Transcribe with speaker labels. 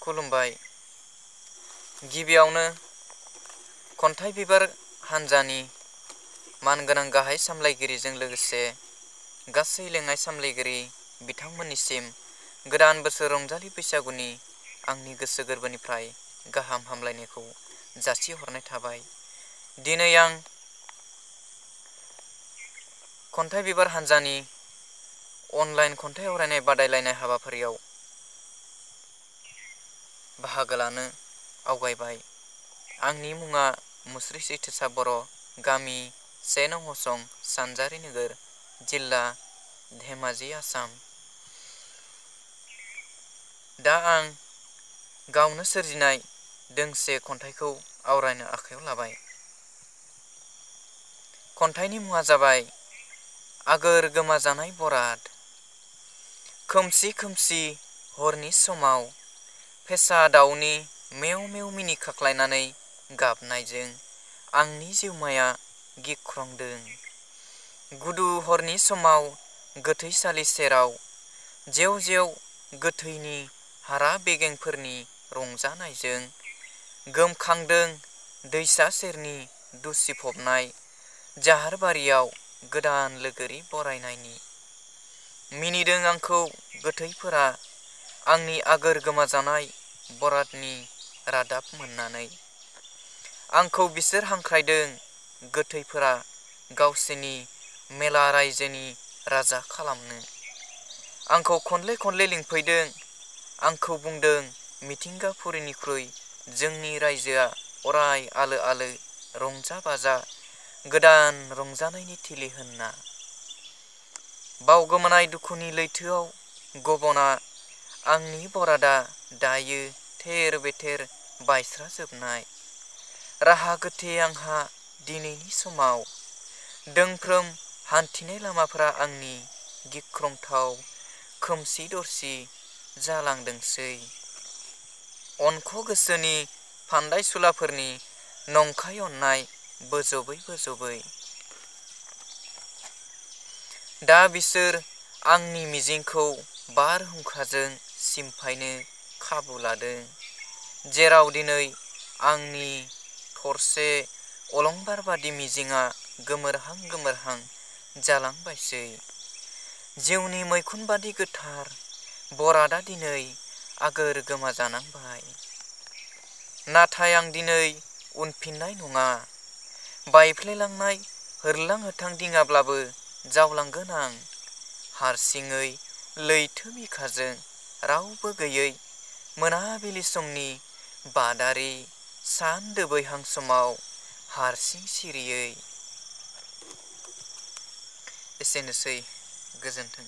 Speaker 1: खुलुमबाय। गिबियावनो खन्थाइ बिबार हान्जानि मानगोनां गाहाय सामलायगिरिजों लोगोसे गासै लेङाइ सामलायगिरि बिथांमोननिसिम गोदान बोसोर रंजालि बैसागुनि आंनि गोसो गोरबोनिफ्राय गाहाम हामलायनायखौ जासिहरनाय थाबाय। दिनै आं खन्थाइ बिबार हान्जानि अनलाइन खन्थाइ आवरायनाय बादायलायनाय हाबाफारियाव बाहागो लानो आवगायबाय। आंनि मुङा मुस्रि सैथोसा बर', गामि 1 नं. हसं, सानजारि नोगोर, जिल्ला धेमाजि, आसाम। दा आं गावनो सोरजिनाय दोंसे खन्थाइखौ आवरायनो आखायाव लाबाय। खन्थाइनि मुङा जाबाय आगोर गोमाजानाय बराद। खोमसि खोमसि हरनि समाव फेसा दाउनि मेव मेव मिनिखाख्लायनानै गाबनायजों आंनि जिउमाया गिख्रंदों। गुदु हरनि समाव गोथैसालि सेराव जेव जेव गोथैनि हारा बेगेंफोरनि रंजानायजों गोमखांदों दैसा सेरनि दुसिफबनाय जाहारबारियाव गोदान लोगोरि बरायनायनि। मिनिदों आंखौ गोथैफोरा आंनि आगोर गोमाजानाय बरादनि रादाब मोननानै। आंखौ बिसोर हांख्रायदों गोथैफोरा गावसोरनि मेला रायजोनि राजा खालामनो। आंखौ खनले खनले लिंफैदों। आंखौ बुंदों मिथिंगाफुरिनिख्रुइ जोंनि रायजोआ अराय आलो आलो रंजा बाजा गोदान रंजानायनि थिलि होनना। बावगोमानाय दुखुनि लैथोआव गबना आंनि बरादा दायो थेर बेथेर बायस्राजोबनाय। राहा गोथे आंहा दिनैनि समाव। दोंफ्रोम हान्थिनाय लामाफोरा आंनि गिख्रंथाव खोमसि दरसि जालांदोंसै। अनख' गोसोनि फान्दायसुलाफोरनि नंखाय अननाय बोजबै बोजबै। दा बिसोर आंनि मिजिंखौ बारहुंखाजों सिमफायनो खाबु लादों। जेराव दिनै आंनि थरसे अलंबार बादि मिजिंआ गोमोरहां गोमोरहां जालांबायसै। जिउनि मैखुन बादि गोथार बरादा दिनै आगोर गोमाजानांबाय। नाथाय आं दिनै उनफिननाय नङा। बायफ्लेलांनाय होरलां होथां दिङाब्लाबो जावलांगोन आं हारसिङै लैथो बिखाजों रावबो गैयै मोनाबिलि समनि बादारि सान दोबैहां समाव हारसिं सिरियै। एसेनोसै, गोजोन्थों।